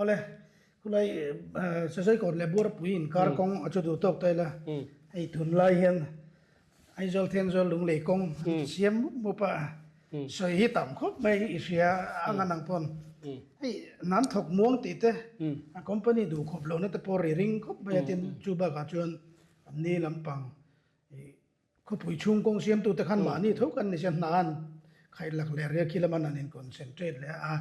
Awle, khulai Sazaikawt leh Buarpui inkar kawng a chu duh tawk ta ila, hei tunlai hian Aizawl Thenzawl Lunglei kawng an siam mup mup a, sawi hi tam khawp mai i hria ang a nang pawn. Hei nan thawk muang tih te, a company duh khawp lohna te pawh ri ring khawp mai a, tin chu bakah chuan an ni lampang Khawpui chhung kawng siamtute khan mahni tho kan ni sia hna an khaihlak leh riak khi lama an in concentrate leh a,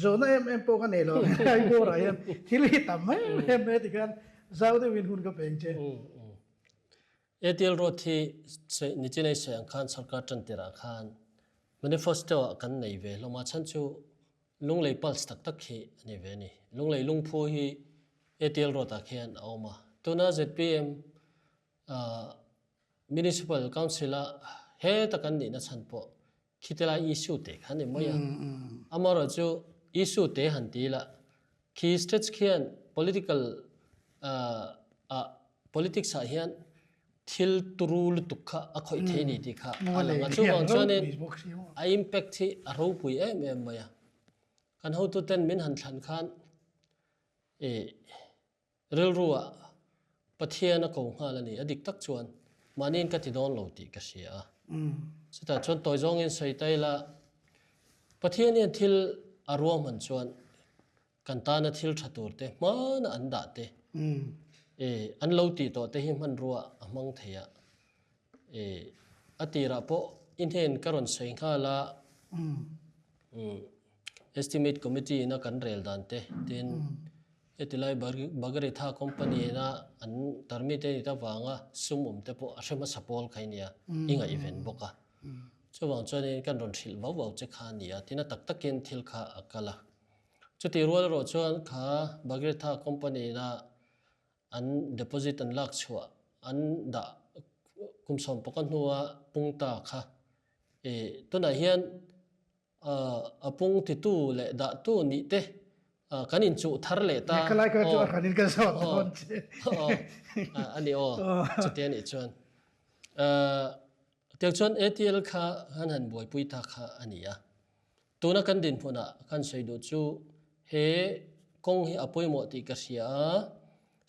zawhna em em pawh ka nei lo ang helai bawrah hian thil hi tam em em mai ti khan zau deuhin hun ka peng che. ATL Road hi nichinai sawi ang khan sarkar tan tirah khan manifesto ah kan nei ve hlawm a, chhan chu Lunglei pulse tak tak hi a ni ve a ni. Lunglei lungphu hi ATL Road ah khian a awm a, tuna zpm Municipal Council a heta kan nihna chhan pawh khitilai issue te kha ni mai a. Amaherawh chu issue te han ti ila khi stage khian political ah politics ah hian thil turu lutuk kha a khawih thei ni tih kha a lang a. Chuvang chuanin a impact hi a ropui em em mai a. Kan hotuten min han thlan khan ih Rilruah Pathian a ko nghal a ni. A dik tak chuan mahniin ka ti dawn lo tih ka hria a. Chutah chuan tawi zawngin sawi ta ila, Pathian hian thil a ruahman chuan kan tana thil tha tur te hmana an dah te, an lo tih tawh te hi hmanrua a hmang thei a. A tirah pawh i hnen ka rawn sawi nghal a. Estimate Committee ina kan rel dan te tin heti lai Bagaritha Company ina an tarmit a nit avanga sum awm te pawh a hre hmasa pawl kha i nia, i ngaihven bawk a. Chuvang chuanin kan rawn hrilh vau vau che kha a ni a, tin a tak takin thil kha a kal a. Chutih rual erawh chuan kha Bagaritha Company ina an deposit an lak chhuah an dah kum sawmpaka hnua pung ta kha i tunah hian A pung titu leh dahtu nih te kan inchuh thar leh ta. Ka lai kha chu a hranin ka zawt dawn che. A ni aw, chuti a nih chuan. Tiang chuan ATL kha kan han buaipui ta kha a ni a. Tuna kan dinhmunah kan sawi duh chu he kawng hi a pawimawh tih ka hria a,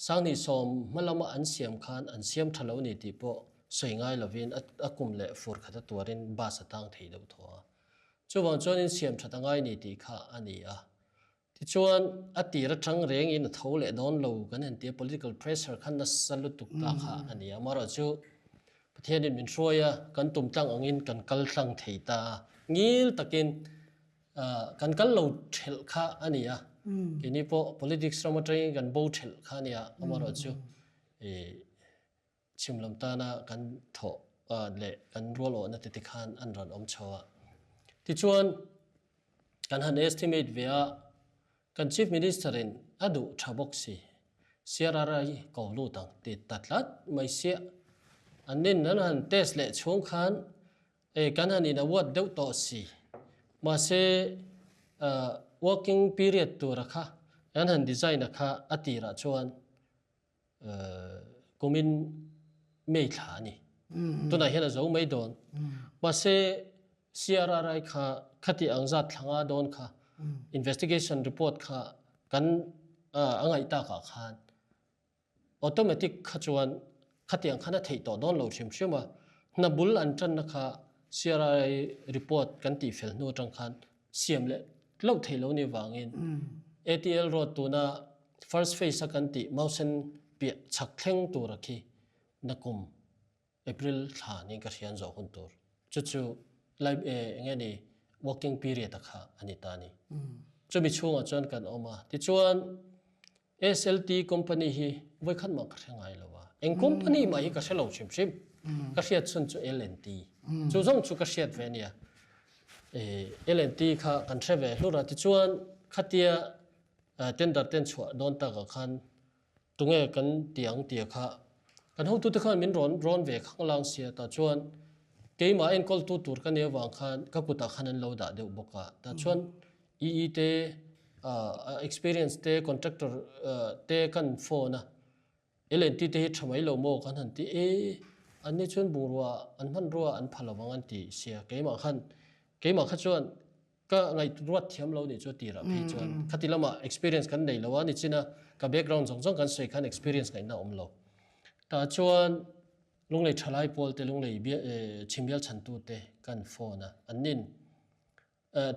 Sanghnih sawm hma lama an siam khan an siam tha lo ni tih pawh sawi ngai lovin a kum leh fur khat a tuarin bus a tang thei deuh thaw a. Chuvang chuanin siam that a ngai ni tih kha a ni a. Tichuan a tir atang rengin a tho leh dawn lo kan han tia political pressure kha nasa lutuk ta kha a ni a. Amaherawhchu Pathianin min hruai a, kan tum tlang angin kan kal tlang thei ta a. Ngil takin Kan kal lo thelh kha a ni a, keini pawh politics ram atangin kan bo thelh kha a ni a, amaherawhchu chhim lam tana kan thawh leh kan rual awhna te tikhan an rawn awm chho a. Tichuan, kan han estimate ve a, kan Chief Minister in a duh tha bawk si, CRRI ko lut ang ti ta tlat mai siah. An nin an han test leh chhung khan E kan han in award deuh tawh si. Mahse working period tura kha kan han design a kha a tirah chuan kumin May thla a ni. Tunah hian a zo mai dawn. Mahse CRRI kha khati ang zat thla nga dawn kha investigation report kha kan a ngaih takah khan Automatic kha chuan khatiang khan a theih tawh dawn lo hrim hrim a, hna bul an tanna kha CRI report kan tih fel hnu atang khan siam leh loh theih lo ni vangin ATL road tuna first phase a kan tih Mausen piah chhak thleng tura khi nakum April thla niin ka hrian zawh hun tur chu chu lai eng nge ni working period a kha a ni ta a ni. Chumi chhungah chuan kan awm a, tichuan SLT company hi vawikhat mah ka hre ngai lo a, eng company mah hi ka hre lo hrim hrim. Ka hriat chhun chu L&T. Chu zawng chu ka hriat ve a nia. L&T kha kan hre ve hlur a, tichuan khatia tender ten chhuah dawn takah khan Tunge kan ti ang tia kha kan hotute khan min rawn rawn ve khang lang sia tah chuan keimah enkawltu tur ka nih avang khan ka kutah khan an lo dah deuh bawk a tah chuan EE te experience te contractor te kan phone a L&T te hi tha mai lo maw kan han ti e an ni chuan bungrua an hmanrua an pha lovang an ti sia keimah khan keimah kha chuan. Ka ngaih ruat thiam lo nih chu tirah phei chuan khati lamah experience kan nei lo a ni chin a, ka background zawng zawng kan sawi khan experience ngaihna a awm lo. Tah chuan Lunglei thalai pawl te, Lunglei chhimbial chhantu te kan phone a, an nin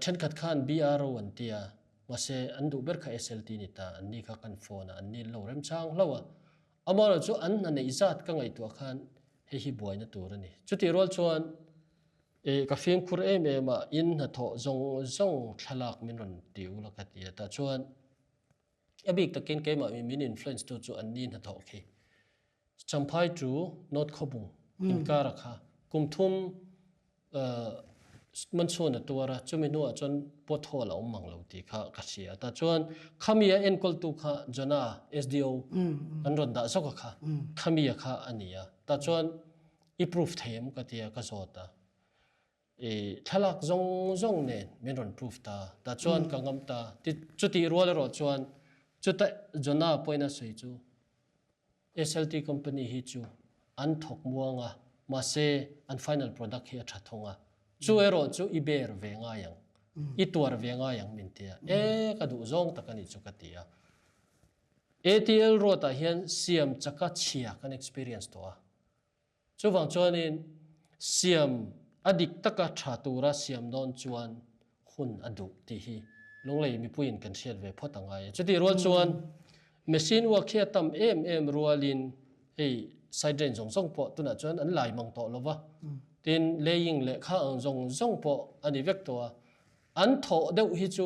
thenkhat khan BRO an ti a, mahse an duh ber kha SLT ni ta, an ni kha kan phone a, an ni lo remchang hlo a. Amaherawhchu chu an hna neih zat ka ngaihtuah khan hei hi buaina tur a ni. Chutih rual chuan Ih, ka fimkhur em em a, in hnathawh zawng zawng thlalak min rawn ti ula ka ti a, tah chuan a bik takin keimah mi min influence tu chu an ni hnathawh khi. Champhai tu North Khawbung inkara kha kum thum Manchhun a tuar a, chumi hnuah chuan pothole a awm mang lo tih kha ka hria a, tah chuan khami a enkawltu kha Jonah SDO an rawn dah zawk a kha, khami a kha a ni a, tah chuan I proof thei em ka tia ka zawt a. I thlalak zawng zawng nen min rawn proof ta. Tah chuan ka ngam ta. Ti chutih rual erawh chuan chuta Jonah pawhin a sawi chu SLT company hi chu an thawk muang a, mahse an final product hi a tha thung a. Chu erawh chu i bear ve ngai ang, i tuar ve ngai ang min tia. E ka duh zawng tak a nih chu ka ti a. ATL road ah hian siam chaka chhia kan experience tawh a. Chuvang chuanin siam a dik taka tha tura siam dawn chuan hun a duh tih hi Lunglei mipuiin kan hriat ve phawt a ngai a. Chutih rual chuan machine work hi a tam em em rualin hei side drain zawng zawng pawh tunah chuan an lai mang tawh lo va, tin laying leh kha ang zawng zawng pawh a ni vek tawh a. An thawh deuh hi chu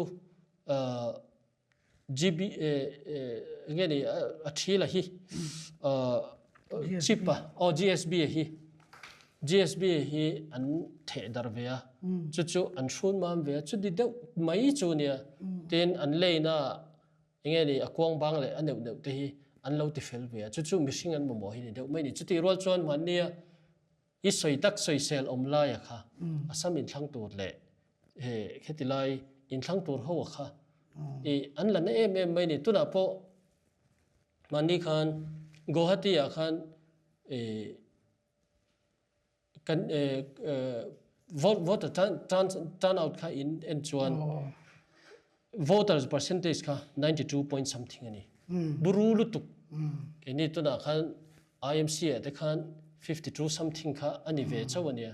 GB enge ni a thi la hi chip a aw GSB a hi GSB hi an theh dar ve a chu chu an hrun mam ve a chuti deuh mai chu nia tin an lane a enge ni a kuang bang leh a neuh neuh te hi an lo ti fel ve a chu chu mihring an mamawh hi ni deuh mai ni chuti rual chuan mahnia I sawi tak sawisel awm laia kha Assam inthlang tur leh he kheti lai inthlang tur ho a kha i an la na em em mai ni. Tunah pawh mahni khan Guwahati ah khan i kan vote voter turn turn out kha in en chuan Voters percentage kha 92 point something a ni. Buru lutuk. Keini tunah khan IMC ah te khan 52 something kha a ni ve chauh a nia.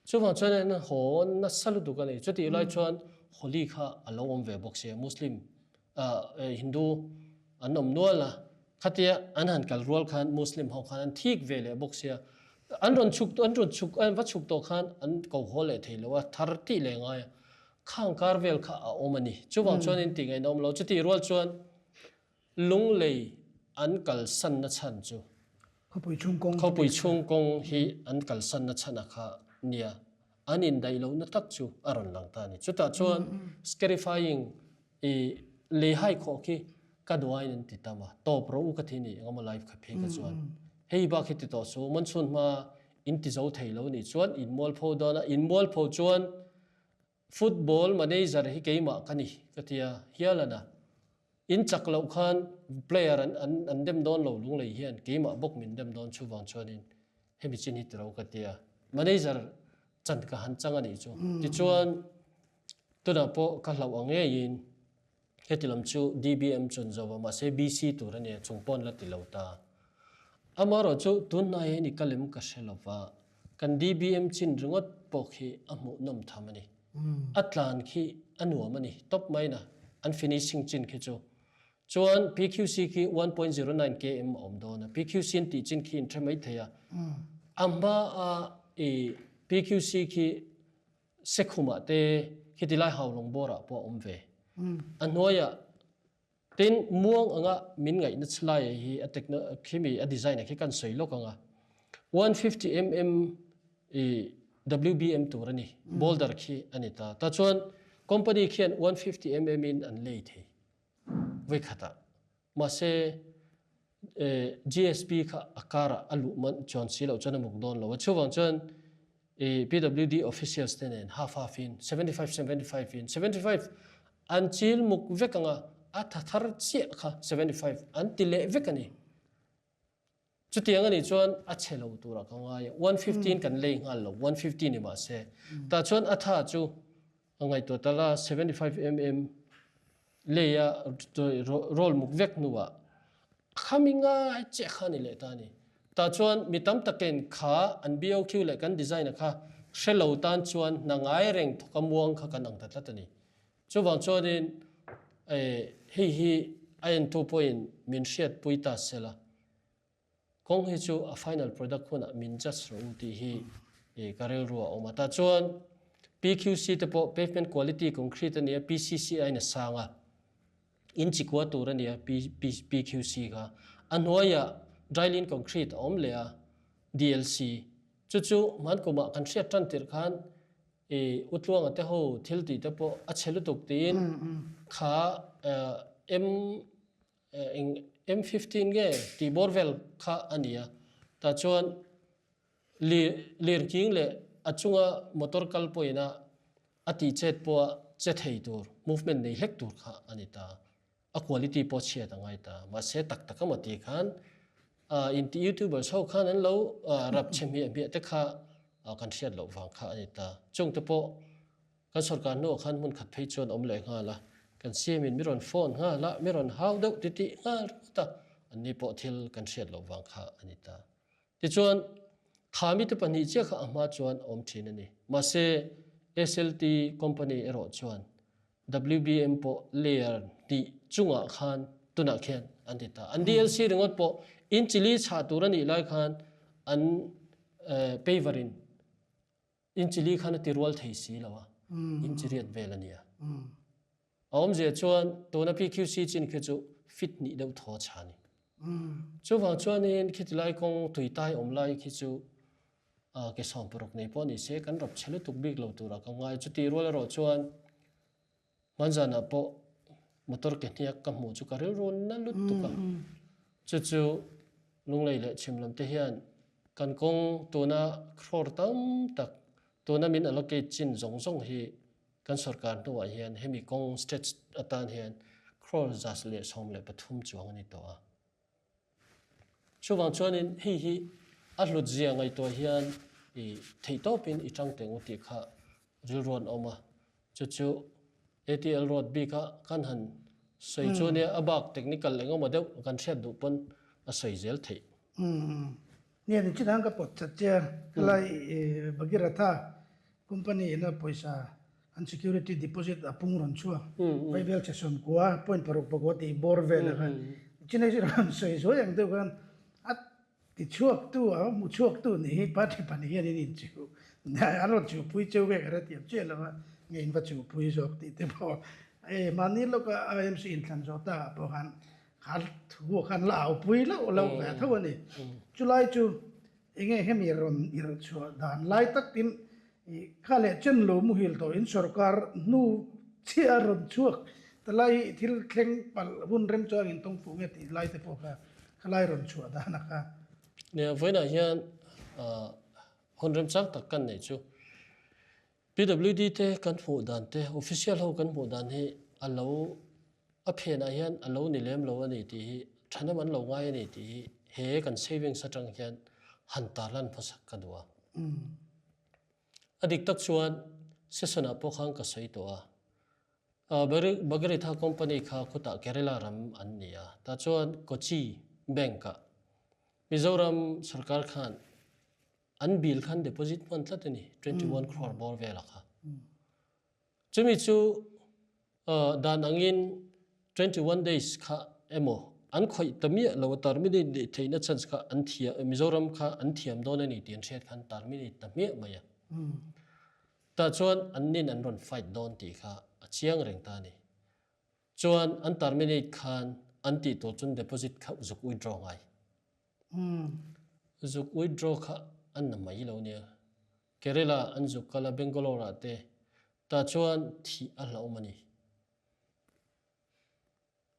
Chuvang chuan an haw nasa lutuk a ni. Chutih lai chuan Holi kha a lo awm ve bawk sia. Muslim, Hindu an awm nual a. Khatia an han kal rual khan Muslim ho khan an thik ve leh bawk sia. An rawn chhuk, an rawn chhuk, an va chhuk tawh khan an ko haw leh thei lo a, thar tih leh ngai a. Khang kar vel kha a awm a ni. Chuvang chuan in tih ngaihna awm lo. Chutih rual chuan Lunglei an kalsanna chhan chu Khawpui chhung kawng Khawpui chhung kawng hi an kalsanna chhan a kha nia. An indaih lohna tak chu a rawn lang ta a ni. Chutah chuan scarifying i lei hai khawh khi ka duaiin an ti tam a. Tawp rawh u ka thi ni engemaw live kha phei kha chuan. Hei bak hi ti tawh suh. Monsoon hma in ti zo thei lo nih chuan in mualpho dawn a. In mualpho chuan Football manager hi keimah ka ni ka ti a, hial ana. In chak loh khan player an an an dem dawn lo Lunglei hian keimah bawk min dem dawn chuvang chuanin hemi chin hi ti lo ka ti a. Manager chan ka han chang a nih chu. Tichuan tunah pawh ka hlauh ang ngeiin heti lam chu DBM chuan zo va mahse BC tur a nia chung pawh an la ti lo ta. Amaherawh chu tun hnai hian i ka lem ka hre lo va, kan DBM chin ringawt pawh khi a hmuhnawm tham a ni. A tlan khi a nuam a ni tawp mai na, an finishing chin khi chu. Chuan PQC khi 1.09 km a awm dawn a, PQC an tih chin khi in hre mai thei a. A hma a i PQC khi Sekhumah te khiti lai Haulawng bawrah pawh a awm ve. A hnuaiah tin muang anga min ngaihna chilai hi a techno khimi a design a khi kan sawi lawk anga 150 mm i WBM tur a ni boulder khi a ni ta. Tah chuan company khian 150 mm in an lei thei vawikhatah. Mahse GSP kha a karah a luh man chuan si loh chuan a muk dawn lo a. Chuvang chuan PWD officials te nen half half in 75 75 in 75 an chil muk vek anga a tha thar chiah kha 75 an ti leh vek a ni. Chutiang a nih chuan a chhe lo turah ka ngai a. 115 kan lei nghal lo 150 ni mahse tah chuan a tha chu. A ngaihtuah tal a, 75 mm leia roll muk vek hnuah khami ngai chiah kha a ni leh ta a ni. Tah chuan mi tam takin kha an BOQ leh kan design a kha hre lo tan chuan hna ngai reng thawk a muang kha kan ang ta tlat a ni. Chuvang chuanin hei hi a entu pawhin min hriatpui ta sela. Kawng hi chu a final product hunah min judge rawh u tih hi ka rilru a awm a. Tah chuan PQC te pawh pavement quality concrete a nia, PCC aiin a sang a, in chi kua tur a nia PQC kha. A hnuaiah dry lean concrete a awm leh a, DLC. Chu chu hman kumah kan hriat tan tirh khan i Utluanga te ho thil tih te pawh a chhe lutuk tiin kha M Eng M 15 nge tih bawr vel kha a ni a, tah chuan lir lirking leh a chunga motor kal pawhin a a tih chet pawha che thei tur movement nei hlek tur kha a ni ta. A quality pawh chhiat a ngai ta. Mahse tak tak emaw tih khan inti youtubers ho khan an lo rap chhe hmiah hmiah te kha kan hriat loh vang kha a ni ta. Chungte pawh Kan sorkar hnuah khan hmun khat phei chuan awm leh nghal a, kan CM in mi rawn phone nghal a, mi rawn hau deuh ti tih nghal ringawt a, anni pawh thil kan hriat loh vang kha a ni ta. Tichuan, Khami te pahnih chiah kha a hma chuan a awm thin a ni. Mahse, SLT company erawh chuan WBM pawh layer hnih chungah khan tunah khian an ti ta. An DLC ringawt pawh in chili chhah tur a nih lai khan an paver in In chili khan a ti rual thei si lo a, in chi riat vel a nia. A awmzia chuan tuna PQC chin khi chu fit nih deuh thaw chha ni. Chuvang chuanin khiti lai kawng tuitai awm lai khi chu ke 16 nei pawh ni se kan rap chhe lutuk bik lo tura ka ngai. Chuti rual erawh chuan Hmanzanah pawh motor ke hniak ka hmuh chu ka rilru na lutuk a. Chu chu Lunglei leh chhim lam te hian kan kawng tuna crore tam tak tuna min allocate chin zawng zawng hi kan sorkar hnuah hian hemi kawng stretch atan hian crore 113 chuang a ni tawh a. Chuvang chuanin hei hi a hlut zia ngaihtuah hian i theihtawpin i tang teng u tih kha rilru an awm a. Chu chu ATL road bika kan han sawi chu nia a bak technical eng emaw deuh kan hriat duh pawn a sawi zel theih. Nia ni chin ang ka pawt chat che a, helai Bhagiratha company ina pawisa An security deposit a pung rawn chhuak. Vaibel che 90 point paruk pakua tih bawr vel a khan. Chinai chu rawn sawi zuai ang deuh khan a ti chhuak tu a hmu chhuak tu nih hi party pahnih hian in inchuh an rawn chuhpui cheu nge ka hre thiam chiah lo a, nge in va chuhpui zawk tih te pawh hei mahni lawka IMC inthlan zawh ta ah pawh khan kha thu khan la aupui loh loh ve tho a ni. Chulai chu Enge hemi rawn irh chhuah dan lai takin i kha leh chen lo muhil tawh in sorkar hnu chiah a rawn chhuak ta lai hi thil thleng palh hun rem chuang in tawng fuh nge tih lai te pawh kha khalai rawn chhuah dan a kha. Nia, vawiinah hian hun remchang tak kan neih chu PWD te kan hmuh dan te, official ho kan hmuh dan hi a lo, a phenah hian a lo ni lem lo a ni tih hi, thahnem an lo ngai a ni tih hi he kan savings atang hian han tarlan hmasak ka duh a. A dik tak chuan session ah pawh khan ka sawi tawh a, Bagaritha company kha khutah Kerala ram an ni a, tah chuan Kochi bank ah Mizoram sorkar khan An bill khan deposit hman tlat a ni, 21 crore bawr vela kha. Chumi chu dan angin 21 days kha emaw an khawih ta miah lo a terminate leh theihna chance kha an thiam Mizoram kha an thiam dawn a ni tih an hriat khan terminate ta hmiah mai a. Tah chuan an nin an rawn fight dawn tih kha a chiang reng ta a ni. Chuan an terminate khan an tih tur chuan deposit kha zuk withdraw ngai. Zuk withdraw kha an na mai lo nia. Kerala an zuk kal a Bangalore ah te tah chuan thih a hlauhawm a ni.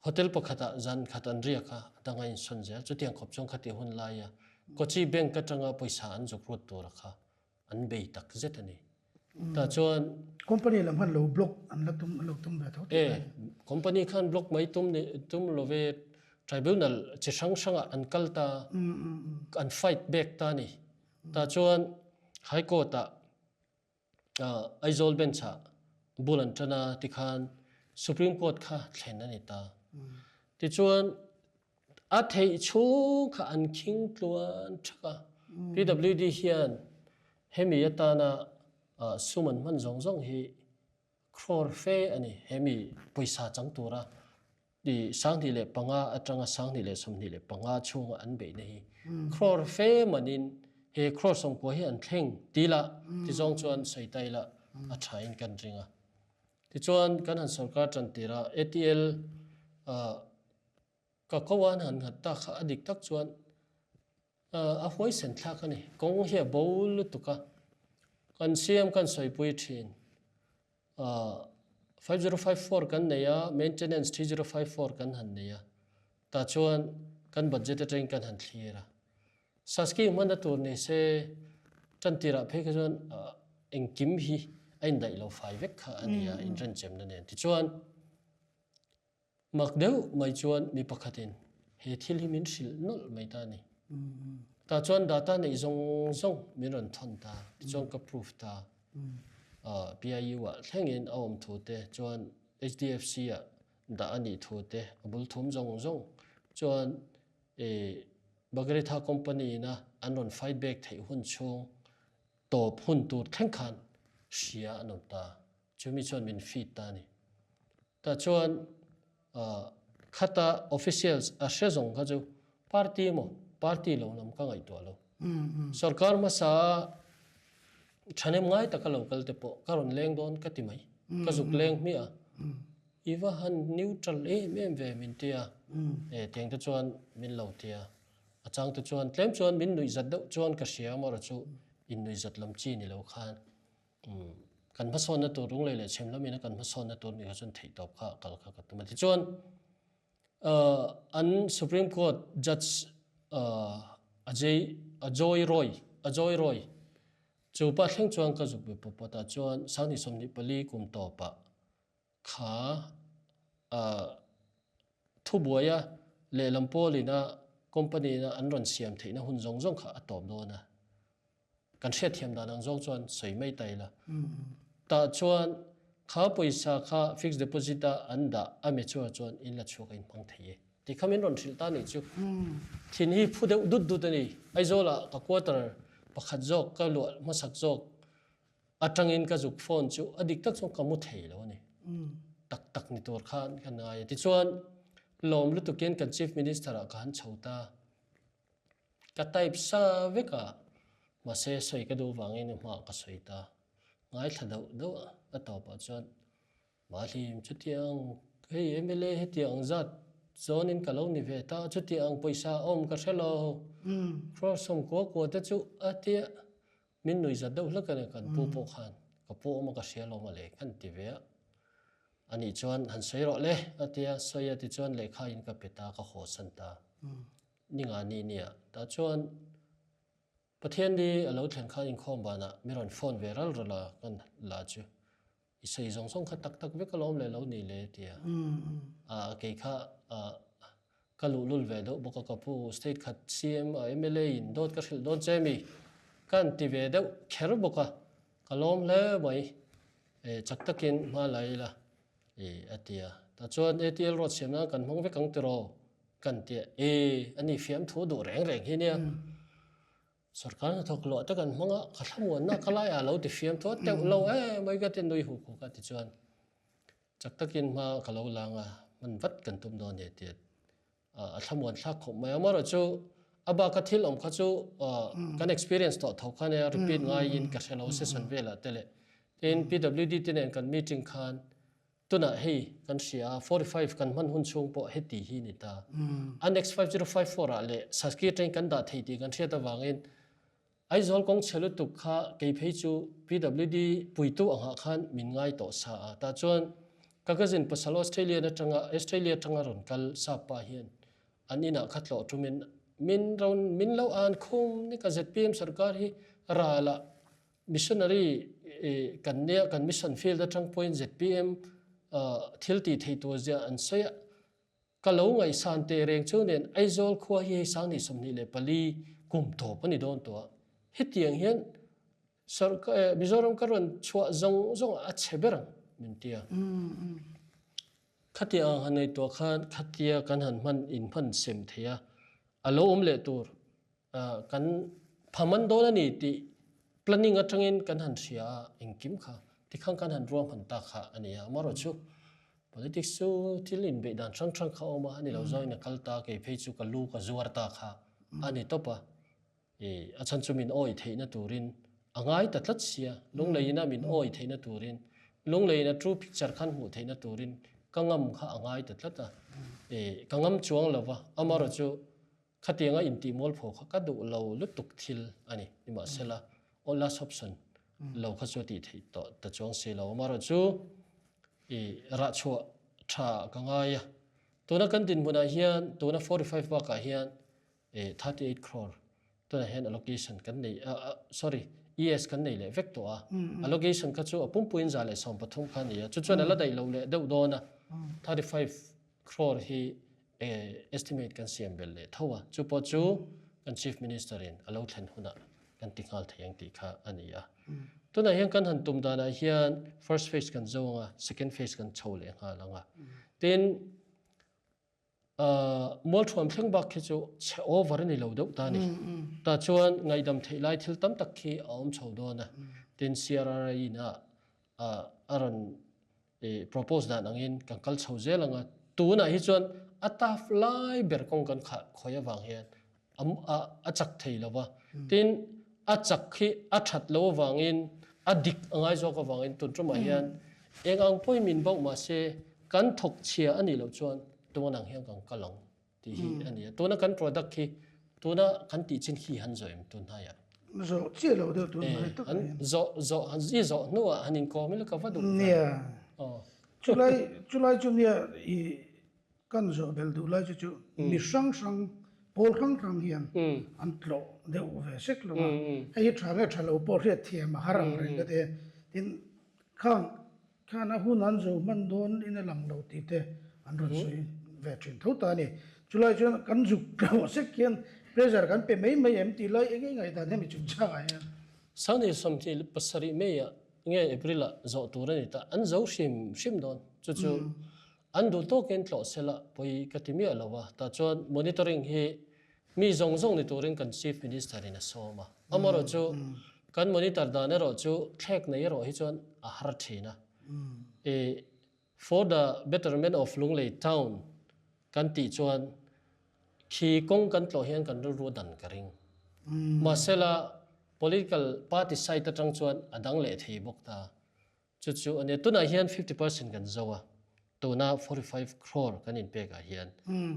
Hotel pakhat ah zan khat an riak a, a dang a insawn zel. Chutiang khawp chuan khati hun lai a Kochi bank atanga pawisa an zuk rut tur a kha an bei tak zet a ni. Tah chuan. Company lam khan lo block an la tum an lo tum ve tho tih E, company khan block mai tum ni tum lo ve tribunal chi hrang hrangah an kal ta an fight back ta ni. Tah chuan High Court ah Aizawl bench ah. bul an tan a tikhan Supreme Court kha thlen a ni ta. Tichuan a theih chhung kha an khing tluan thak a. PWD hian hemi atana sum an hman zawng zawng hi Crore fe a ni. He mi pawisa chang tura i 25 atanga 2025 chhunga an beihna hi crore fe manin he crore 90 hi an thleng ti la tizawng chuan sawi ta ila a thain kan ring a. Tichuan kan han sorkar tan tira ATL ka ko an han nghat ta kha a dik tak chuan A huaisen thlak a ni. Kawng hi a bo lutuk a, kan CM kan sawipui thin. 5054 kan nei a, maintenance 3054 kan han nei a, tah chuan kan budget atangin kan han thlir a. Saski hmanna tur ni se tan tirah phei kha chuan engkim hi a indaih lo fai vek kha a ni a, inrenchemna nen. Tichuan. Mak deuh mai chuan mi pakhatin he thil hi min hrilh nawlh mai ta a ni. Tah chuan data neih zawng zawng min rawn thawn ta, tichuan ka proof ta. PIU ah thlengin a awm thu te, chuan HDFC ah dah a nih thu te, a bul thum zawng zawng chuan Bhagaritha company ina an rawn fight back theih hun chhung tawp hun tur thleng khan hria an awm ta. Chumi chuan min feed ta a ni. Tah chuan khata officials a hre zawng kha chu party emaw party lo lam ka ngaihtuah lo. Sorkar hmasa thahnem ngai taka lo kal te pawh ka rawn leng dawn ka ti mai. Ka zuk leng hmiah a. I va han neutral em em ve min ti a. E tiang te chuan min lo ti a. A chang te chuan tlem chuan min nuihzat deuh chuan ka hria amaherawh chu innuihzat lam chi ni lo khan. Kan hmasawnna tur Lunglei leh Chhem lam ina kan hmasawnna tur nih kha chuan theihtawp kha kal kha ka tum a. Tichuan an Supreme Court Judge Ajay Ajoy Roy Ajoy Roy chu pa thleng chuan ka zuk be pawp pawt a chuan 2024 kum tawpah kha thubuaia lehlam pawlina company ina an rawn siam theihna hun zawng zawng kha a tawp dawn a. Kan hriatthiam dan ang zawng chuan sawi mai ta ila. Tah chuan kha pawisa kha fixed deposit a an dah a mature chuan in la chhuak a in hmang thei e tih kha min rawn hrilh ta nih chu. Thin hi phu deuh dut dut a ni. Aizawl ah ka quarter pakhat zawk ka luah hmasak zawk atangin ka zuk phone chu a dik tak chuan ka mu thei lo a ni. Tak tak ni tur khan ka ngai a. Tichuan lawm lutukin kan Chief Minister ah ka han chho ta. Ka type sa vek a, mahse sawi ka duh vangin i hmaah ka sawi ta. Ngaithla deuh deuh a, a tawpah chuan Mahlim chutiang hei mla hetiang ang zat zawnin ka lo ni ve ta, chutiang pawisa a awm ka hre lo, crore 90 kua te chu a tia min nui zat deuh hlek a ni kan pu pawh khan ka pu awm a ka hria lo mawle kan ti ve a. Anih chuan han sawi rawh le a tia sawi a tichuan lehkha in ka pe ta ka haw san ta. Ni nga ni nia. Tah chuan Pathian ni a lo thlen khan inkhawm banah mi rawn phone ve ral ral a, kan la chu i sawi zawng zawng kha tak tak vek alawm leh lo ni le tia. A kei kha ka luhlul ve deuh bawk a, ka pu state khat CM a mla in dawt ka hrilh dawn che mi ka han ti ve deuh kher bawk a, ka lawm hle mai. Chak takin hma la ila a ti a. Tah chuan ATL road siam nan kan hmang vek ang tiraw? Kan ti a, E, a ni fiamthu duh reng reng hi nia. Sorkar hnathawk luah te kan hmang a, ka thlamuanna ka laiah lo ti fiamthu a teuh lo em mai ka ti nui huk huk a tichuan chak takin hma ka lo lang a, hman vat kan tum dawn e tia a thlamuan thlak khawp mai a. Amaherawh chu a baka thil awm kha chu kan experience tawh tho kha nia repeat ngaiin ka hre lo session velah te leh tin PWD te nen kan meeting khan Tunah hei kan hria a, 45 kan hman hun chhung pawh heti hi ni ta. Annex 5054 ah leh Saski atangin kan dah thei tih kan hriat avangin Aizawl kawng chhe lutuk kha kei phei chu PWD puitu angah khan min ngai tawh sa a. Tah chuan ka cousin pasal Australian atanga Australia atanga rawn kal sap pa hian an inah kha tlawh tumin min rawn min lo an khum ni ka zpm sarkar hi ralah Missionary kan nia, kan mission field atang pawhin zpm thil tih theih tur zia an sawi a, ka lo ngaihsan teh reng chu nen Aizawl khua hi hei 2024 kum tawp a ni dawn tawh a, hetiang hian Mizoram ka rawn chhuah zawng zawng ah a chhe ber ang. min ti a. Khatia ang han ngaihtuah khan khatia kan han hman in hman sem thei a, a lo awm leh tur kan phaman dawn a ni tih planning atangin kan han hria a, engkim kha tikhan kan han ruahman ta kha a ni a. Amaherawhchu politics chu thil inbeih dan hrang hrang kha a awm a, a ni lo zawngin a kal ta, kei phei chu ka lu ka zuar ta kha a ni tawp a. I a chhan chu min awi theihna turin a ngai ta tlat sia, lungleiin a min awi theihna turin, lungleiin a true picture khan hmuh theihna turin ka ngam kha a ngai ta tlat a. I ka ngam chuang lo va, amaherawh chu khatianga intih mualpho kha ka duh lo lutuk thil a ni. Nimahsela, aw last option lo kha chu a tih theih tawh ta chuang si lo. Amaherawh chu i rahchhuah tha ka ngai a. Tuna kan dinhmunah hian tuna 45 bakah hian 38 crore tunah hian allocation kan nei sorry ES kan nei leh vek tawh a allocation kha chu a pumpuiin 113 kha a ni a chu chuan a la daih lo leh deuh dawn a 35 crore hi estimate kan siam belh leh tho a chu pawh chu kan chief minister in a lo thlen hunah kan ti nghal thei ang tih kha a ni a tunah hian kan han tum danah hian first phase kan zo ang a second phase kan chho leh nghal ang a tin Mualthuam thleng bak khi chu chhe over a ni lo deuh ta a ni. Tah chuan ngaihdam theih lai thil tam tak khi a awm chho dawn a. Tin CRRI in a a rawn propose dan angin kan kal chho zel ang a. Tunah hi chuan a tough lai ber kawng kan khah khawi avang hian a chak thei lo va. Tin a chak hi a that lo avangin a dik a ngai zawk avangin tun tumah hian eng ang pawhin min bauh mah se kan thawk chhia a nih loh chuan tun ang hian kan kal ang tih hi a ni a. Tuna kan product hi tuna kan tih chin khi han zawh em tun hnaiah? Zawh chiah lo deuh tun hnai tak a ni. Zawh zawh i zawh hnuah han inkawm ila ka va duh. Nia. Chulai chulai chu nia i Kan zawh belh duh lai chu chu mi hrang hrang, pawl hrang hrang hian an tlawh deuh ve sek lo a, hei hi tha nge tha lo pawh hriat thiam a har ang reng ka ti. Tin, khang khan a hun an zo hman dawn in a lang lo tih te an rawn sawi ve thin tho ta a ni. Chulai chuan kan zuk tlawh sek hian pressure kan pe mai mai em tih lai eng eng ngaihdan hemi chungchangah hian. Sangni 27 May ah nge April ah zawh tur a ni ta, an zo hrim hrim dawn chu chu An duh tawkin tlawh sela pawi ka ti miah lo a, tah chuan monitoring hi mi zawng zawng ni turin kan Chief Minister in a sawm a. Amaherawh chu kan monitor dan erawh chu thlek nei erawh hi chuan a har thin a. I for the betterment of Lunglei town kan tih chuan khi kawng kan tlawh hian kan rilru dan ka ring. Mahsela political party side atang chuan a dang leh thei bawk ta. Chu chu a nia, tunah hian 50% kan zo a, tuna 45 crore kan inpek ah hian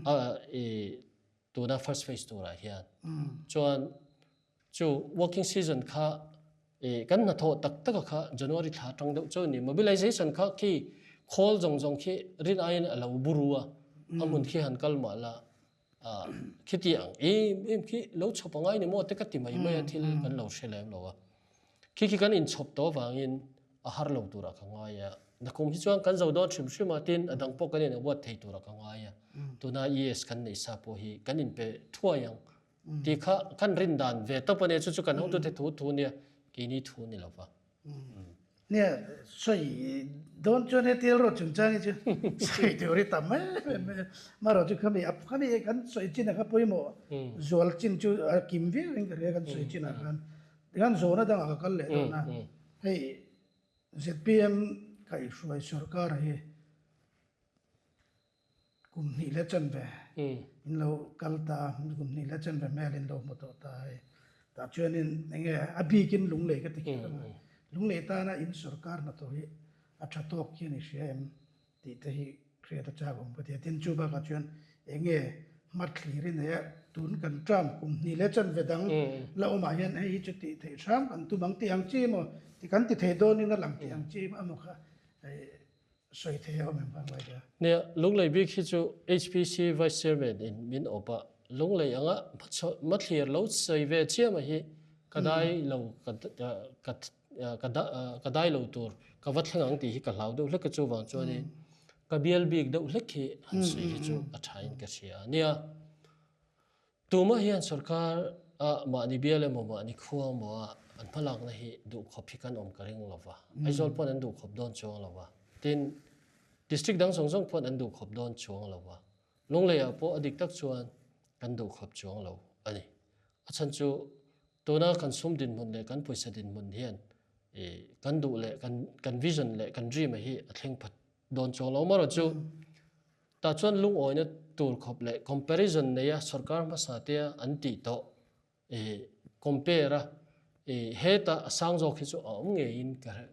a i tuna first phase turah hian chuan chu working season kha i kan hnathawh tak tak a kha January thla atang deuh chu a ni. Mobilization kha khi khawl zawng zawng khi rin aiin a lo buru a, a hmun khi han kal mah la khiti ang em em khi lo chhawp angai ni maw te ka ti mai mai a thil kan lo hre lem lo a. Khi khi kan inchhawp tawh avangin a har lo turah ka ngai a, nakum hi chuan kan zo dawn hrim hrim a, tin a dang pawh kan in award thei turah ka ngai a, tuna ES kan neih sa pawh hi kan inpe thuai ang tih kha kan rin dan ve tawp a nia, chu chu kan hotute thu thu nia, keini thu ni lo va. Nia, sawi dawn chuan he tel rawh chungchang hi chu sawi tur hi tam em em mai a. Amaherawh chu khami a khami kan sawi chin a kha pawimawh zual chin chu a kim viau in ka hria kan sawi chinah khan. Tikhan zawhna dangah ka kal leh dawn a, hei zpm kaihhruai sorkar hi Kum hnih leh chanve in lo kal ta, kum hnih leh chanve hmel in lo hmu tawh ta hei. Tah chuanin enge a bikin Lunglei ka ti kher ang a, Lunglei tana in sorkar hnathawh hi a tha tawk hian i hria em tih te hi hriat a chak awm ka ti a. Tin, chu bakah chuan enge hmathlir i nei a, tun kan term kum hnih leh chanve dang la awmah hian hei hi chu tih theih hram kan tum ang tih ang chi emaw ti kan ti thei dawnin a lang tih ang chi emaw kha hei Sawi thei a awm em khan ngai tia. Nia, Lunglei bik hi chu HPC Vice Chairman in min awp a, Lunglei anga hmathlir lo sawi ve chiam a hi ka dai lo ka dai lo tur ka va thleng ang tih hi ka hlau deuh hlek a chuvang chuanin ka bial bik deuh hlek hi han sawi hi chu a tha in ka hria a nia. Tumah hian sorkar ah mahni bial emaw mahni khua emaw ah an hmalakna hi duhkhawp hi kan awm ka ring lo va, Aizawl pawn an duhkhawp dawn chuang lo va. Tin, District dang zawng zawng pawhin an duhkhawp dawn chuang lo a, Lungleiah pawh a dik tak chuan kan duhkhawp chuang lo a ni. A chhan chu tuna kan sum dinhmun leh kan pawisa dinhmun hian kan duh leh kan kan vision leh kan dream a hi a thleng phat dawn chuang lo. Amaherawhchu tah chuan lungawina tur khawp leh comparison neia sorkar hmasa tea an tih tawh compare a heta a sang zawk hi chu a awm ngeiin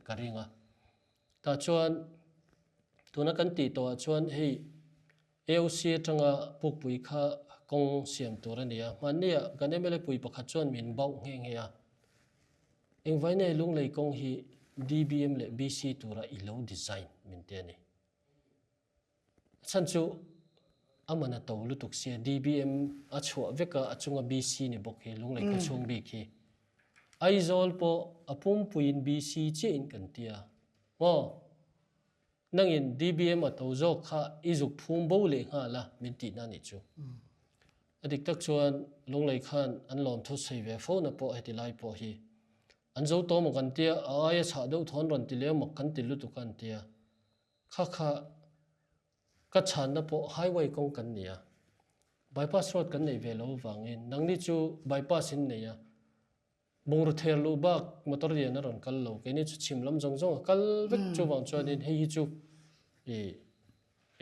ka ring a. Tah chuan tuna kan tih tawhah chuan hei AOC atanga pukpui kha kawng siam tur a ni a. Hmanniah kan mla pui pakhat chuan min bauh nghe nghe a. Engvainei Lunglei kawng hi DBM leh BC tura i lo design min ti a ni. A chhan chu a man a to lutuk sia DBM a chhuah vek a, a chunga BC ni bawk hi Lunglei khaw chhung bik hi. Aizawl pawh a pumpuiin BC chiahin kan ti a. Maw? Nangin DBM a to zawk kha i zuk phum bo leh nghal a min tihna a nih chu. A dik tak chuan Lunglei khan an lawmthu sawi ve fo na pawh heti lai pawh hi an zo tawh maw kan tia, a aia chhah deuh thawn rawn ti leh emaw kan ti lutuk a an tia. Kha kha ka chhanna pawh highway kawng kan ni a, bypass road kan neih ve lo avangin nangni chu bypass in nei a, bungraw ther luh bak motor lian a rawn kal lo, keini chu chhim lam zawng zawng a kal vek chuvang chuanin hei hi chu ih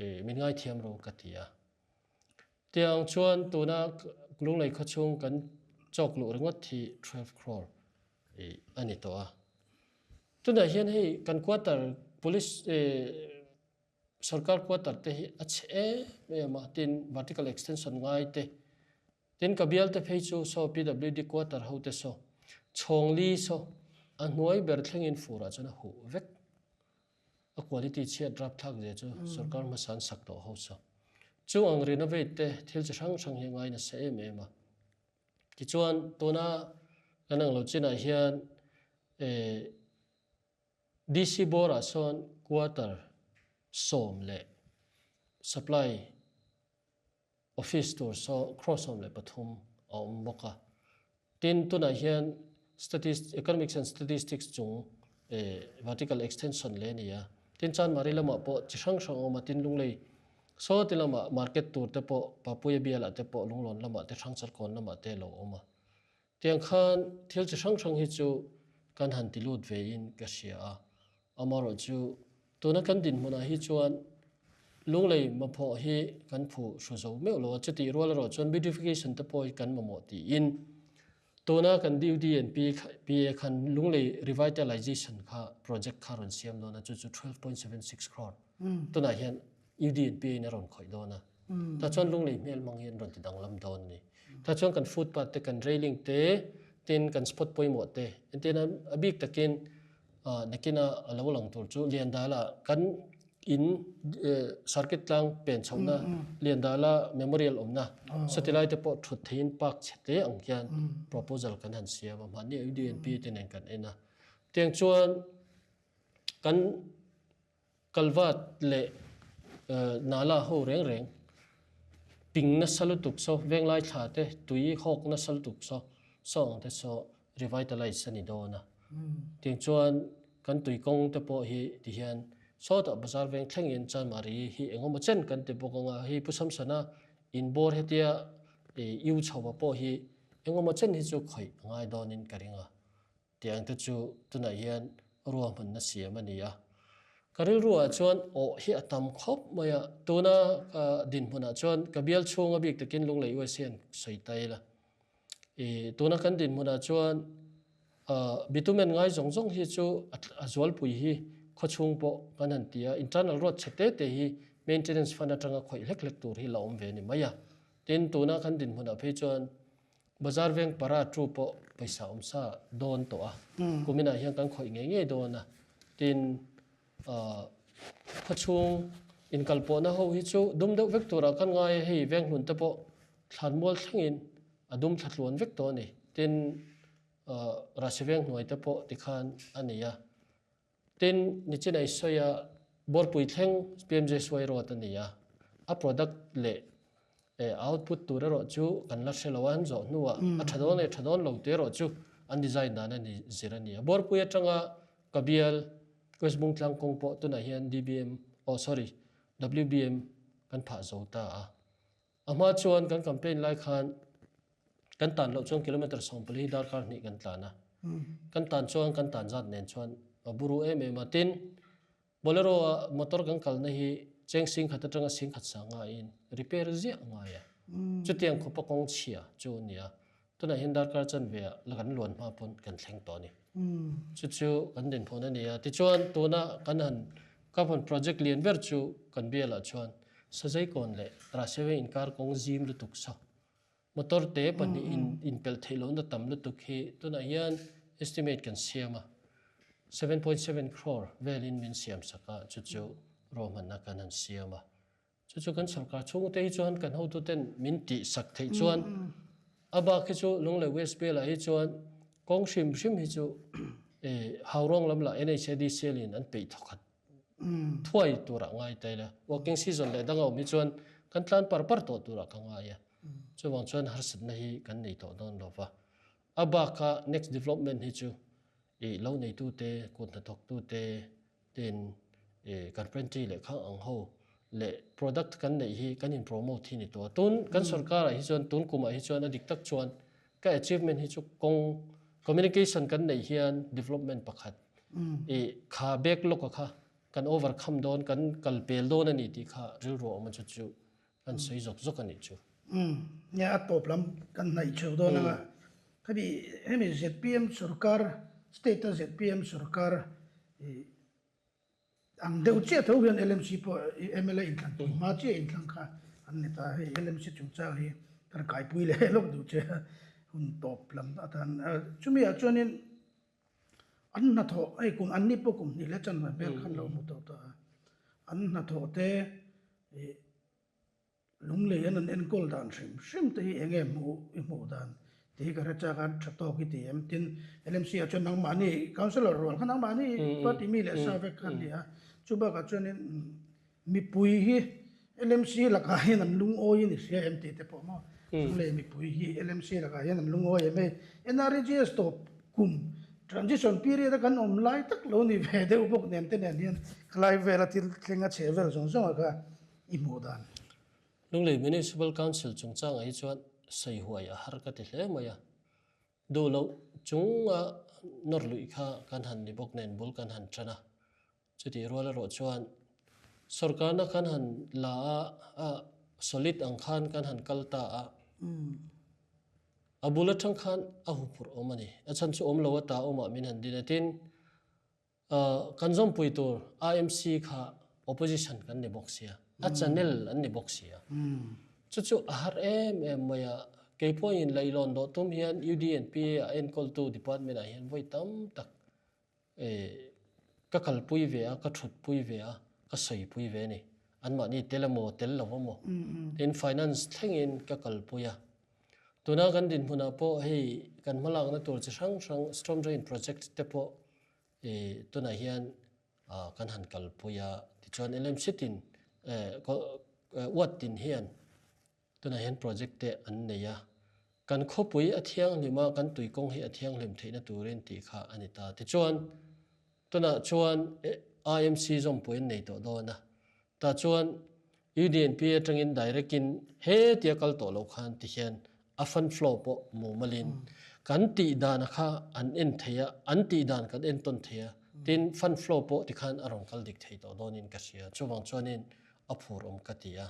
ih min ngaithiam ro ka ti a. Tiang chuan tuna Lunglei khawchhung kan chawk luh ringawt hi 12 crore ih a ni tawh a. Tunah hian hei kan quarter police sorkar quarter te hi a chhe em em a, tin vertical extension ngai te, tin ka bial te phei chu saw PWD quarter ho te saw chhawng li saw a hnuai ber thlengin furah chuan a huh vek. A quality chhiat rapthlak zia chu sorkar hmasa an sak tawh ho saw. Chu ang renovate te thil chi hrang hrang hi a ngai nasa em em a. Tichuan tuna kan ang lo chinah hian DC bawrah sawn quarter sawm leh supply office tur saw crore 13 a awm bawk a. Tin tunah hian Economics and Statistics chung vertical extension leh a ni a. Tin Chanmari lamah pawh chi hrang hrang a awm a, tin Lunglei saw ti lamah market tur te pawh Papuia bialah te pawh Lunglawn lamah te Hrangchalkawn lamah te a lo awm a. Tiang khan thil chi hrang hrang hi chu kan han ti lut ve in ka hria a. Amaherawh chu tuna kan dinhmunah hi chuan Lunglei mamawh hi kan phu hru zo meuh lo a, chutih rual erawh chuan beautification te pawh hi kan mamawh tiin tuna kan UDNP PA khan Lunglei revitalization kha project kha rawn siam dawn a, chu chu 12.76 crore tunah hian UDNP in a rawn khawih dawn a. Tah chuan Lunglei hmel hmang hi an rawn ti danglam dawn a ni. Tah chuan kan footpath te, kan railing te, tin kan spot pawimawh te, entirna a bik takin nakina a lo lang tur chu Liandala kan in circuit tlang pen chhohna Liandala memorial awmna satilai te pawh thut theiin park chhe hle ang khian proposal kan han siam a, mahni UDNP te nen kan en a. Tiang chuan kan Kalvat leh Nala ho reng reng ping nasa lutuk saw, venglai thla te tui hawk nasa lutuk saw, saw ang te saw revitalize a ni dawn a. Tiang chuan kan tui kawng te pawh hi tihian sawtah bazar veng thlengin Chanmari hi engemaw chen kan ti bawk ang a, hei Pu Samsana inbawr hetia iu chho pawh hi engemaw chen hi chu khawih a ngai dawnin ka ring a. Tiang te chu tunah hian ruahmanna siam a ni a. Ka rilruah chuan awh hi a tam khawp mai a, tuna ka dinhmunah chuan ka bial chhunga bik takin Lunglei USA an sawi ta ila. I tuna kan dinhmunah chuan bitumen ngai zawng zawng hi chu a zualpui hi khawchhung pawh kan han ti a, internal road chhe te te hi maintenance fund atanga khawih hlek hlek tur hi la awm ve a ni mai a. Tin, tuna kan dinhmunah phei chuan Bazar veng para tu pawh pawisa awm sa dawn tawh a, kuminah hian kan khawih ngei ngei dawn a, tin khawchhung inkalpawhna ho hi chu dum deuh vek turah kan ngai a, hei venghlun te pawh thlanmual thlengin a dum thla tluan vek tawh a ni, tin Rasi veng hnuai te pawh tikhan a ni a. Tin, nichin ei sawi a, Bawrpui thleng PMJSY road a ni a, a product leh output tur erawh chu kan la hre lo a, an zawh hnuah a tha dawn leh tha dawn lo te erawh chu an design dan a ni zir a ni a. Bawrpui atanga ka bial West Bungtlang kawng pawh tunah hian DBM, oh sorry, WBM kan phah zo ta a. A hma chuan kan campaign lai khan kan tan loh chuan kilometre 14 hi darkar hnih kan tlan a. Kan tan chuan kan tan zat nen chuan a buru em em a. Tin, Bolero a motor kan kalna hi cheng singkhat atanga singkhat sanga in repair ziah ngai a. Chutiang khawpa kawng chhia chu a ni a. Tunah hian darkar chanve ah la kan luan hma pawn kan thleng tawh a ni. Chu chu kan dinhmun a ni a. Tichuan tuna kan han carbon project lian ber chu kan bialah chuan Sazaikawn leh Rahseveng inkar kawng zim lutuk saw motor te pahnih in inpelh theih lohna tam lutuk hi tunah hian estimate kan siam a, 7.7 crore velin min siam sak a, chu chu ruahmanna kan han siam a. Chu chu kan sorkar chhungte hi chuan kan hotuten min tih sak theih chuan a bak hi chu Lunglei West Bial ah hi chuan kawng hrim hrim hi chu Haurawng lam lah NHADCL in an peih thawkhat thuai turah ngai ta ila. Working season leh dang a awm hi chuan kan tlan par par tawh turah ka ngai a. Chuvang chuan harsatna hi kan nei tawh dawn lo va. A baka next development hi chu i lo neitute, kut hnathawktute tin i carpentry leh khang ang ho leh product kan neih hi kan in promote hi ni tawh a. Tun kan sorkarah hi chuan tun kumah hi chuan a dik tak chuan ka achievement hi chu kawng communication kan neih hian development pakhat i kha backlog a kha kan overcome dawn kan kal pel dawn a ni tih kha rilru a awm a chu chu An sawi zawk zawk a nih chu. Umm, nia a tawp lam kan hnaih chho dawn anga khami hemi zpm sorkar state a zpm sorkar ih ang deuh chiah tho hian LMC pawh mla inthlan tun hma chiah inthlang kha an ni ta hei LMC chungchang hi kan kaipui leh lawk duh che hun tawp lam atan chumi ah chuanin an hnathawh hei kum an ni pawh kum hnih leh chanve vel khan lo hmu tawh ta a an hnathawh te ih Lunglei an an enkawl dan hrim hrim te hi eng nge hmuh i hmuh dan tih hi ka hre chak a, tha tawk i ti em? Tin, LMC ah chuan nangmahni councillor rual kha nangmahni party mi leh sa vek kha an ni a, chu bakah chuanin mipui hi LMC lakah hian an lungawi in i hria em tih te pawh maw? Lunglei mipui hi LMC lakah hian an lungawi em hei? NREGS tawp kum transition period a kan awm lai tak lo ni ve deuh bawk nen te nen hian khalai vela thil thleng a chhe vel zawng zawng ah kha i hmuh dan. Lunglei Municipal Council chungchangah hi chuan sawi huai a har ka ti hle mai a. Duh loh chunga nawr luih kha kan han ni bawk nen bul kan han tan a. Chutih rual erawh chuan sorkarna kan han la a, a solid ang khan kan han kal ta a. A bul atang khan a huphurh awm a ni. A chhan chu awm lo a ta awmah min han din a tin. Kan zawmpui tur IMC kha opposition kan ni bawk sia, a channel an ni bawk sia. Chu chu a har em em mai a, kei pawhin leilawn dawh tum hian UDNPA a enkawltu department ah hian vawi tam tak ka kalpui ve a, ka thutpui ve a, ka sawipui ve a ni. Anmahni tel emaw tel lo emaw tin finance thlengin ka kalpui a. Tuna kan dinhmunah pawh hei kan hmalakna tur chi hrang hrang storm drain project te pawh tunah hian kan han kalpui a, tichuan LMC tin ward tin hian tunah hian project te an nei a, kan khawpui a thianghlim a, kan tuikawng hi a thianghlim theihna turin tih kha a ni ta. Tichuan tunah chuan IMC zawmpui an nei tawh dawn a, Tah chuan UDNP atangin direct in he tia kal tawh loh khan ti hian a fund flow pawh mumalin kan tih dan a kha an en thei a, an tih dan kan en tawn thei a, tin fund flow pawh ti khan a rawn kal dik thei tawh dawnin ka hria. Chuvang chuanin a phur awm ka ti a.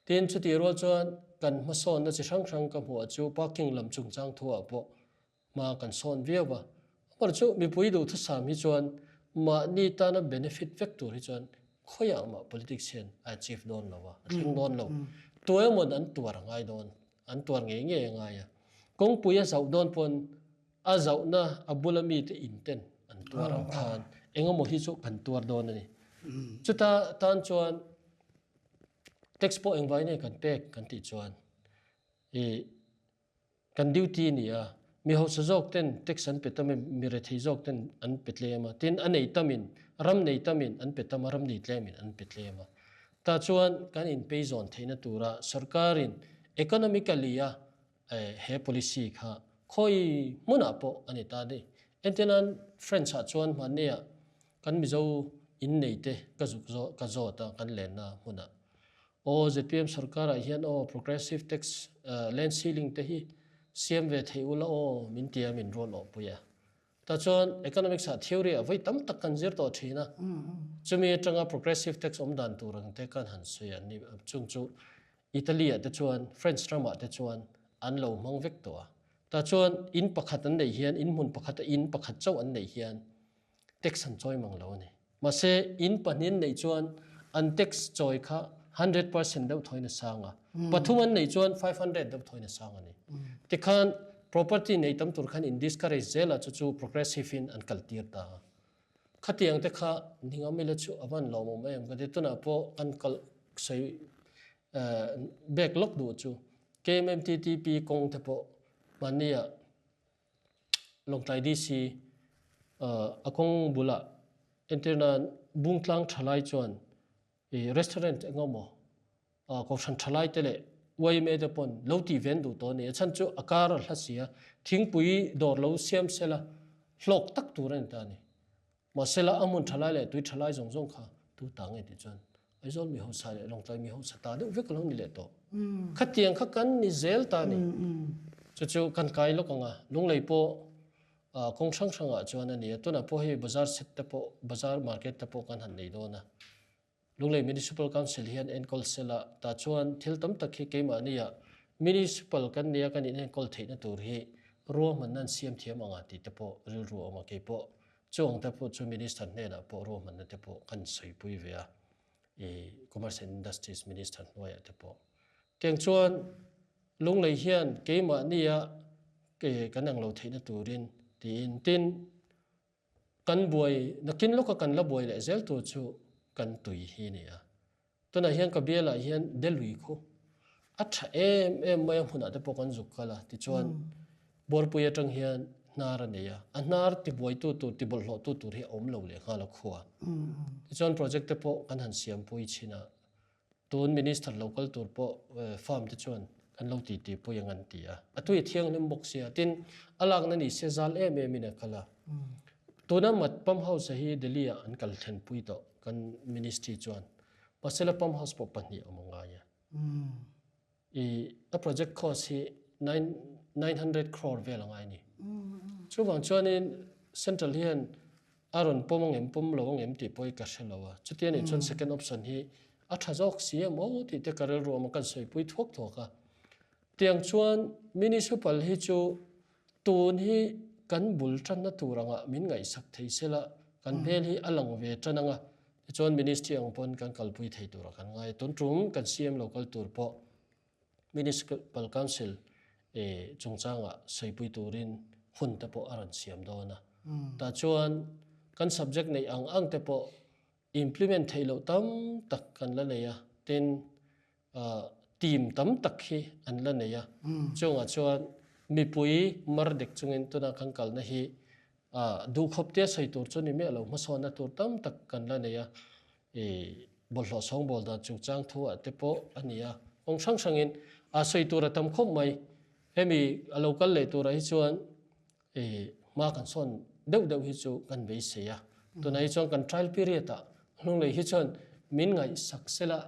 Tin chutih rual chuan kan hmasawnna chi hrang hrang ka hmuh ah chu parking lam chungchang thu ah pawh hma kan sawn viau a, amah chu mipui duhthusam hi chuan mahni tana benefit vek tur hi chuan khawiah mah politics hian a achieve dawn lo a, a thleng dawn lo. Tuemawn an tuar a ngai dawn, an tuar ngei ngei a ngai a. Kawngpui a zauh dawn pawn a zauhna a bula mite in ten an tuar ang khan engemaw hi chu kan tuar dawn a ni. Chuta tan chuan tax pawh engvai nge kan pek kan tih chuan ih Kan duty a ni a, mi hausa zawk ten tax an pe tam a, mi rethei zawk ten an pe tlem a, tin a nei tamin, ram nei tamin an pe tam a, ram nei tlemin an pe tlem a. Tah chuan kan inpeizawn theihna tura sorkarin economically a he policy kha khawi hmunah pawh a ni ta a ni. Entirnan French ah chuan hmannia. Kan Mizo innei te ka zuk zawh ka zawt a kan lenna hmunah. Aw zpm sorkarah hian aw progressive tax land ceiling te hi siam ve thei ula aw min tia min rual awh pui a. Tah chuan economics ah theory ah vawi tam tak kan zir tawh thin a. Chumi atanga progressive tax awm dan tur ang te kan han sawi a ni chung chu Italy ah te chuan French ramah te chuan an lo hmang vek tawh a. Tah chuan in pakhat an neih hian in hmun pakhat a in pakhat chauh an neih hian tax an chawi mang lo a ni. Mahse, in pahnih an neih chuan an tax chawi kha 100% deuh thawiin a sang a, pathum an neih chuan 500 deuh thawiin a sang a ni. Tikhan property nei tam tur khan in discourage zel a, chu chu progressive in an kal tir ta a. Khatiang te kha ningam ila chu a van lawmawm em ka ti. Tunah pawh kan kal sawi bek lawk duh chu KMMTTP kawng te pawh mahnia Lawngtlai DC a kawng bulah entir nan Bungtlang thalai chuan ih restaurant eng emaw kohhran thalai te leh yma te pawn lo tih ven duh tawh a ni. A chhan chu a kar a hla si a, thingpui dawr lo siam sela hlawk tak tur a ni ta a ni. Mahsela a hmun thalai leh tui thalai zawng zawng kha tu ta nge tih chuan Aizawl mi hausa leh Lawngtlai mi hausa ta deuh vek a lo ni leh tawh. Khatiang kha kan ni zel ta a ni. Chu chu kan kai lawk ang a, Lunglei pawh kawng hrang hrangah chuan a ni a, tunah pawh hei bazar set te pawh bazar market te pawh kan han nei dawn a. Lunglei Municipal Council hian enkawl sela tah chuan thil tam tak hi keimahnia Municipal kan nia kan inenkawl theihna tur hi ruahmanna an siam thiam ang a tih te pawh rilru a awm a, keipawh Chuang te pawh chu Minister hnenah pawh ruahmanna te pawh kan sawipui ve a, i Commerce and Industries Minister hnuaiah te pawh. Tiang chuan Lunglei hian keimahnia kan ang lo theihna turin tiin tin kan buai nakin lawka kan la buai leh zel tur chu kan tui hi a ni a. Tunah hian ka bialah hian Delui khu a tha em em mai a hmunah te pawh kan zuk kal a tichuan Buarpui atang hian hnar a nei a, a hnar tibuaitu tur tibawlhhlawhtu tur hi a awm lo leh nghal a khua. Tichuan project te pawh kan han siampui chin a, tun minister lo kal tur pawh farm te chuan kan lo titi pui ang an ti a, a tui a thianghlim bawk sia tin a lakna ni se zal em em in a kal a. Tuna mat pump house hi Delhi ah an kal thlenpui tawh. Kan ministry chuan Pasela pump house pawh pahnih a awm ngai a. I a project cost hi 900 crore vel a ngai a ni. Chuvang chuanin central hian a rawn pawm ang em pawm lo ang em tih pawh hi ka hre lo a. Chutia nih chuan second option hi a tha zawk si em aw tih te ka rilru awm a kan sawipui thuak thuak a. Tiang chuan municipal hi chu Tun hi kan bul tanna tur angah min ngaihsak thei sela, kan hmel hi a lang ve tan anga, tichuan Ministry ang pawn kan kalpui thei turah kan ngai a. Tun tum kan CM lo kal tur pawh Municipal Council chungchangah sawipui turin hun te pawh a rawn siam dawn a. Tah chuan kan subject neih ang ang te pawh implement theih loh tam tak kan la nei a, tin team tam tak hi an la nei a, chungah chuan mipui mar dek chungin tuna kan kalna hi duhkhawp tia sawi tur chu ni miah lo, hmasawnna tur tam tak kan la nei a, bawlhhlawh sawngbawl dan chungchang thu ah te pawh a ni a, kawng hrang hrangin sawi tur a tam khawp mai, hemi a lo kal leh turah hi chuan Hma kan sawn deuh deuh hi chu kan beisei a, tunah hi chuan kan trial period ah hnunglei hi chuan min ngaihsak sela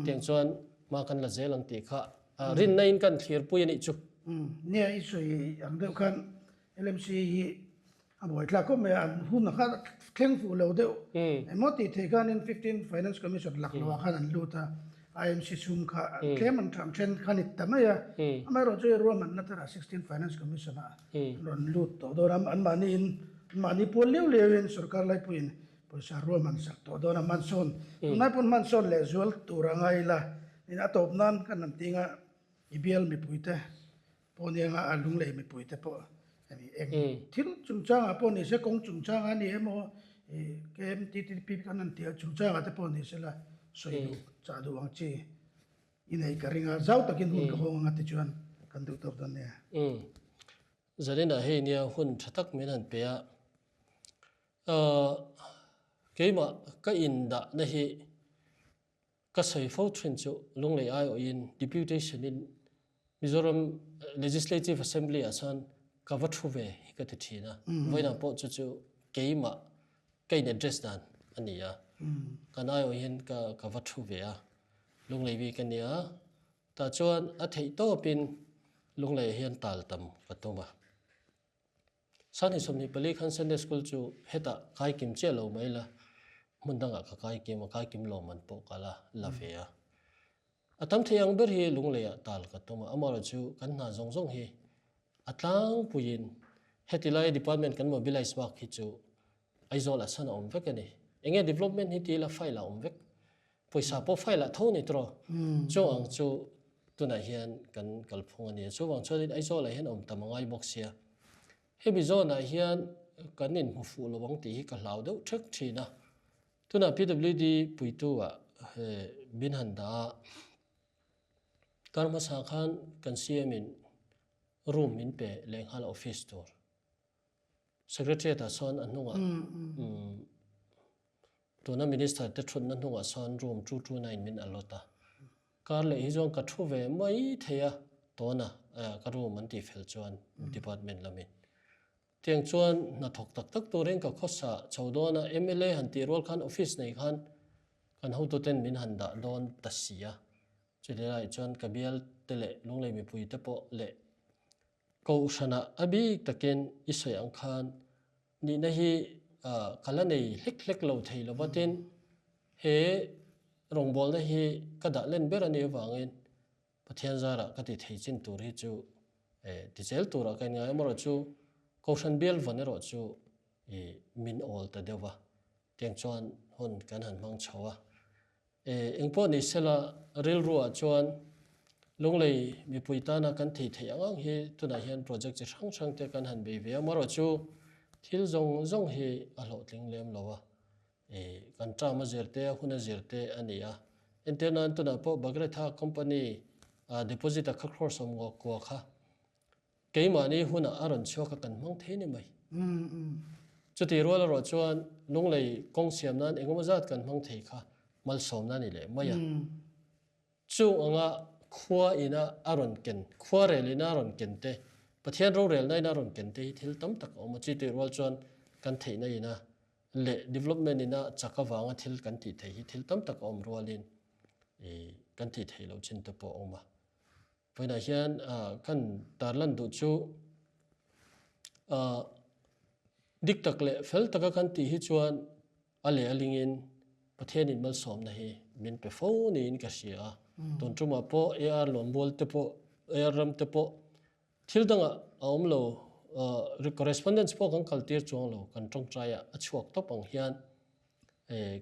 tiang chuan hma kan la zel ang tih kha rinna in kan thlirpui a nih chu. Nia i sawi ang deuh khan LMC hi a buaithlak khawp mai a, an hun a kha thleng fuh lo deuh emaw tih theih khanin 15 Finance Commission lak loh ah khan an lut a, IMC sum kha tlem an tham then kha ni ta mai a, amaherawhchu hei ruahmanna tharah 16 Finance Commission ah an rawn lut tawh dawn a, anmahni in anmahni pual liau liau in sorkar laipuiin pawisa ruahman sak tawh dawn a, hmansawn tunlai pawn hmansawn leh zual tur a ngai ila, a tawp nan kan han ting a, i bial mipuite Pawh nia a lunglei mipui te pawh a ni eng thil chungchangah pawh ni se kawng chungchang a ni emaw ih KMTTP kan han tih a chungchangah te pawh ni se la sawi duh chah duh ang chi i nei ka ring a zau takin hun ka hawng anga tichuan kan duh tawk dawn nia. Umm Zaninah hei nia hun tha tak min han pe a keimah ka indahna hi Ka sawi fo thin chu Lunglei aiawhin Deputation in Mizoram Legislative Assembly ah chuan ka va thu ve hi ka ti thin a, vawiinah pawh chu chu keimah Ka in address dan a ni a. Kan aiawh hian ka ka va thu ve a. Lunglei bik a nia. Tah chuan a theih tawpin Lungleiah hian tal tam ka tum a. Sanhnih 24 khan Sunday School chu hetah kai kim chiah lo mai la, hmun dangah ka kai kim a, kai kim lo man pawh ka la la ve a. A tam thei ang ber hi Lungleiah tal ka tum a, amaherawhchu chu kan hna zawng zawng hi a tlangpuiin heti laia department kan mobilise bak hi chu Aizawl ah san a awm vek a ni. Enge development hi ti ila file ah awm vek. Pawisa pawh file ah tho ni tawh. Chu ang chu tunah hian kan kalphung a ni a. Chuvang chuanin Aizawl ah hian awm tam a ngai bawk sia. Hemi zawnah hian kan inhmu fuh lo ang tih hi ka hlau deuh thek thin a. Tunah PWD puitu ah min han dah a, kar hmasa khan kan CM in room min pe lehnghal office tur. Secretariat ah sawn a hnungah tuna Minister te thutna hnungah sawn room 229 min allot a. Kar leh hi chuan ka thu ve mai thei a, tawna ka room an tih fel chuan department lamin. Tiang chuan hnathawk tak tak turin ka khawsa chho dawn a, mla han tih rual khan office nei khan kan hotuten min han dah dawn ta si a. Chutih laiah chuan ka bial te leh Lunglei mipui te pawh leh Kohhranah a bik takin i sawi ang khan nihna hi ka la nei hlek hlek lo thei lo va tin, he rawngbawlna hi ka dah len ber a nih avangin Pathian zarah ka ti thei chin tur hi chu ti zel turah ka inngai amaherawh chu Kohhran bial vawn erawh chu i min awl ta deuh va, tiang chuan hun kan han hmang chho a. Engpawh ni sela rilruah chuan Lunglei mipui tana kan thei theih ang ang hi tunah hian project chi hrang hrang te kan han bei ve a, amaherawh chu thil zawng zawng hi a hlawhtling lem lo a, kan term a zir te a hun a zir te a ni a. Entir nan tunah pawh Bagretha company deposit a kha crore 50 kua kha Keimahni hunah a rawn chhuak a kan hmang thei ni mai. Chutih rual erawh chuan Lunglei kawng siam nan engemaw zat kan hmang thei kha malsawmna a ni leh mai a. Chung anga khua ina a rawn ken, khua rel ina a rawn ken te, Pathian rorelna ina a rawn ken te hi thil tam tak a awm a. Chutih rual chuan kan theihna ina leh development ina chak avanga thil kan tih theih hi thil tam tak a awm rualin kan tih theih loh chin te pawh a awm a. Vawiinah hian kan tarlan duh chu dik tak leh fel taka kan tih hi chuan a leh a lingin Pathianin malsawmna hi min pe fo niin ka hria a. Tun tumah pawh AR Lawnbual te pawh AR ram te pawh thil dangah a awm lo correspondence pawh kan kaltir chuang lo kan tawngtaiah a chhuak tawp ang hian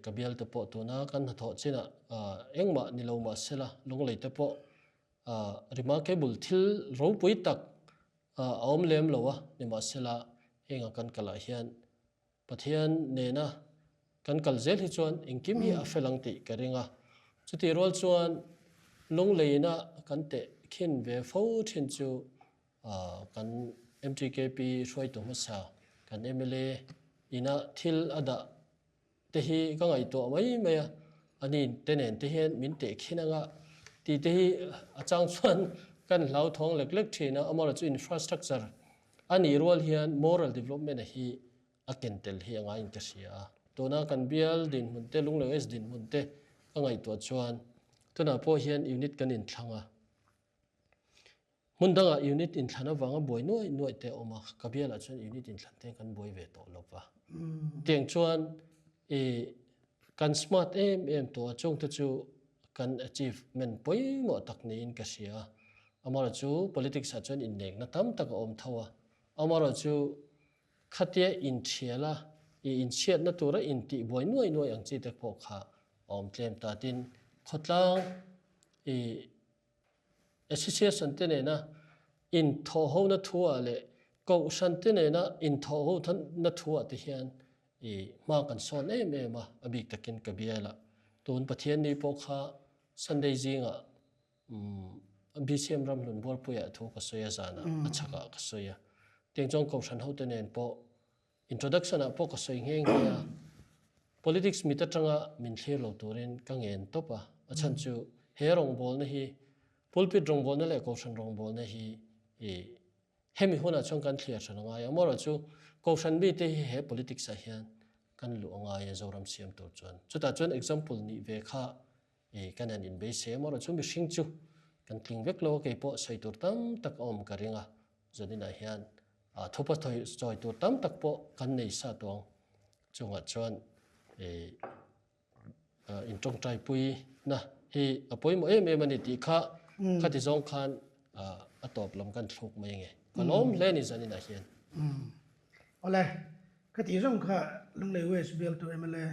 ka bial te pawh tuna kan hnathawh chinah engmah ni lo mahsela Lunglei te pawh Remarkable thil ropui tak a awm lem lo a, nimahsela henga kan kalah hian Pathian nena kan kal zel hi chuan engkim hi a fel ang tih ka ring a. Chutih rual chuan lungleina kan teh khin ve fo thin chu kan MTKP hruaitu hmasa kan mla ina thil a dah te hi ka ngaihtuah mai mai a, ani te nen te hian min teh khin anga tih te hi a chang chuan kan hlauthawng lek lek thin a, amaherawhchu chu infrastructure a nih rual hian moral development a hi a ken tel hi a ngaiin ka hria a, tuna kan bial dinhmun te Lunglei West dinhmun te ka ngaihtuah chuan tunah pawh hian unit kan inthlang a. Hmun dangah unit inthlan avanga buai nuaih nuaih te a awm a, ka bialah chuan unit inthlan te kan buai ve tawh lo va. Tiang chuan i kan smart em em tawh a, chungte chu kan achievement pawimawh tak niin ka hria a. Amaherawhchu politics ah chuan innekna tam tak a awm tho a, amaherawhchu khatia inthial a, i inchhiatna tura intih buai nuaih nuaih ang chi te pawh kha a awm tlem ta. Tin, khawtlang i Association te nena inthawhhona thuah leh Kohhran te nena inthawhhona thuah te hian i hma kan sawn em em a, a bik takin ka bial a. Tun Pathianni pawh kha Sunday zingah BCM Ramhlun Bualpuiah thu ka sawi a, zanah a chhakah ka sawi a. Tiang chuan Kohhran hote nen pawh Introduction ah pawh ka sawi nghe nghe a, politics mit atanga min thlir lo turin ka ngen tawp a, a chhan chu he rawngbawlna hi pulpit rawngbawlna leh kohhran rawngbawlna hi i hemi hunah chuan kan thlir hran a ngai a, amaherawhchu kohhran mite hi he politics ah hian. kan luh a ngai a Zoram siam tur chuan. Chutah chuan example nih ve kha i kan han inbeise amaherawh chu mihring chu kan tling vek lo a kei pawh sawi tur tam tak a awm ka ring a, zaninah hian thupa sawi tur tam tak pawh kan nei sa tawng chungah chuan i intawngtaipui na hi a pawimawh em em a ni tih kha khati zawng khan a tawp lam kan thluk mai ange. Ka lawm hle a ni zaninah hian. Awle, khati zawng kha Lunglei West bialtu mla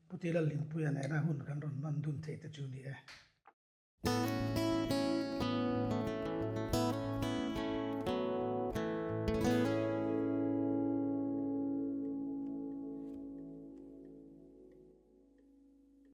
Pu Tila Lingpuia nena hun kan rawn hman dun theih te chu ni e.